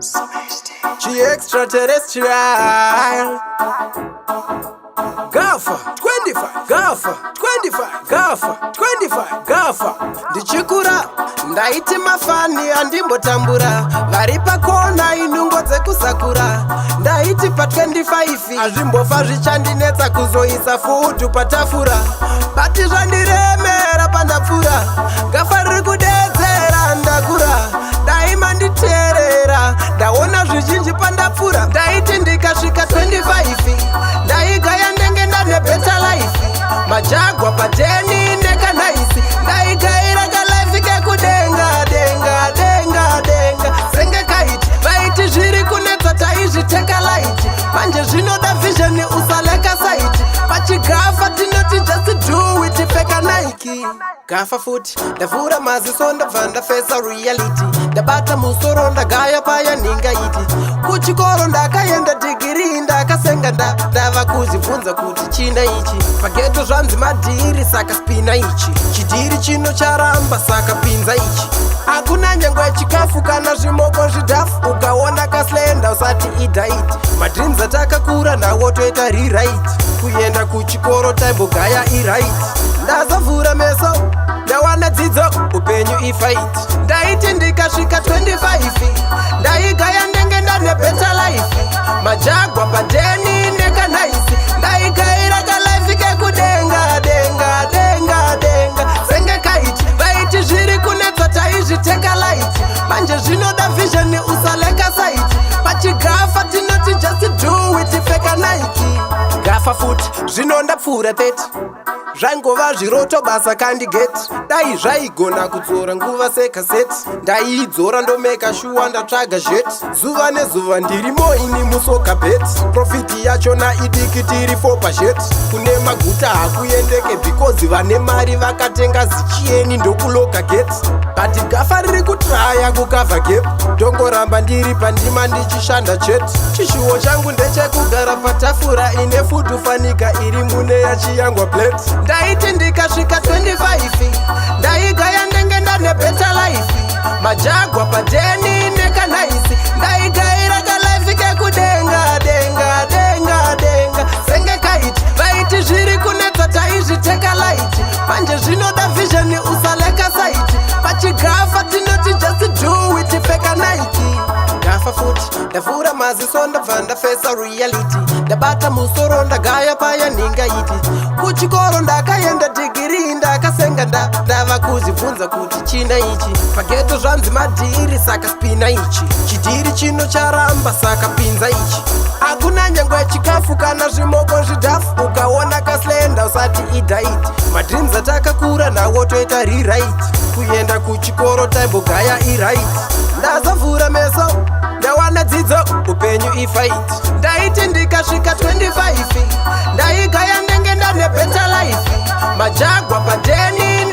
Chi extraterrestrial. Gafa 25, Gafa 25, Gafa 25, Gafa. Ndichikura ndaiti mafani andimbotambura, vari pakona inungo dzekusakura. Ndaiti pa25 hazvimbofa zvichandinetsa kuzoisa food patafura, but zvandiremera pandapfuura. Gafa riri kudedzera, ndakura, dai manditeerera. Ndaona zvizhinji pandapfuura. Ndaiti ndikasvika 25 ndaigaya ndenge ndane better life, maJaguar padeni nekanaisi. Ndaigaira kalife kekudenga denga denga denga senge kite. Vaiti zviri kunetsa taizviteka light, manje zvinoda vision, usaleka sight. Pachigafa tinoti just do it, pfeka Nike. Gafa futi, ndavhura maziso, ndabva ndafesa reality. Ndabata musoro, ndagaya paya ndingaiti. Kuchikoro ndakaenda, dhigiri ndakasenga. Ndava kuzvibvunza kuti china ichi paghetto zvanzi madhiri, saka spina ichi. Chidhiri chino charamba, saka pinza ichi. Hakuna nyangwe chikafu kana zvimoko zvidhafu. Ukaona kaslender usati idiet. Madreams atakakura nawo toita rewrite. Kuenda kuchikoro taimbogaya iright. Ndazovhura meso, ndawana dzidzo, upenyu ifight. Ndaiti ndikasvika 25 ndaigaya ndenge ndane better life, maJaguar padeni nekanaisi. Ndaigaira kalife kekudenga denga denga denga senge kite. Vaiti zviri kunetsa taizviteka light, manje zvinoda vision, usaleka sight. Pachigafa tinoti just do it, pfeka Nike. Gafa futi, zvino ndapfuura 30. Zvangova zviroto, basa kandigeti. Dai zvaigona kudzora nguva sekaseti, ndaiidzora ndomeka sure ndatsvaga zheti. Zuva nezuva ndirimo ini musoka bet, profit yachona idiki, tiri 4 pazheti. Kune maguta hakuendeke because vane mari vakatenga zichieni ndokuloka gate, but gafa riri kutraya kucover gap. Ndongoramba ndiri pandima ndichishanda chete. Chishuwo changu ndechekugara patafura ine food fanika iri mune yachiyangwa plate. Ndaiti ndikasvika 25 ndaigaya ndenge ndane better life, maJaguar padeni nekanaisi. Ndaigaira kalife kekudenga denga denga denga senge kite. Vaiti zviri kunetsa taizviteka light, manje zvinoda vision, usaleka sight. Pachigafa tinoti just do it, pfeka Nike. Gafa futi, ndavhura maziso, ndabva ndafesa reality. Ndabata musoro, ndagaya paya ndingaiti. Kuchikoro ndakaenda, dhigiri ndakasenga. Ndava kuzvibvunza kuti china ichi paghetto zvanzi madhiri, saka spina ichi. Chidhiri chino charamba, saka pinza ichi. Hakuna nyangwe chikafu kana zvimoko zvidhafu. Ukaona kaslender usati idiet. Madreams atakakura nawo toita rewrite. Kuenda kuchikoro taimbogaya iright. Ndazovhura meso, ndawana dzidzo, upenyu ifight. Ndaiti ndikasvika 25 ndaigaya ndenge ndane better life, maJaguar padeni.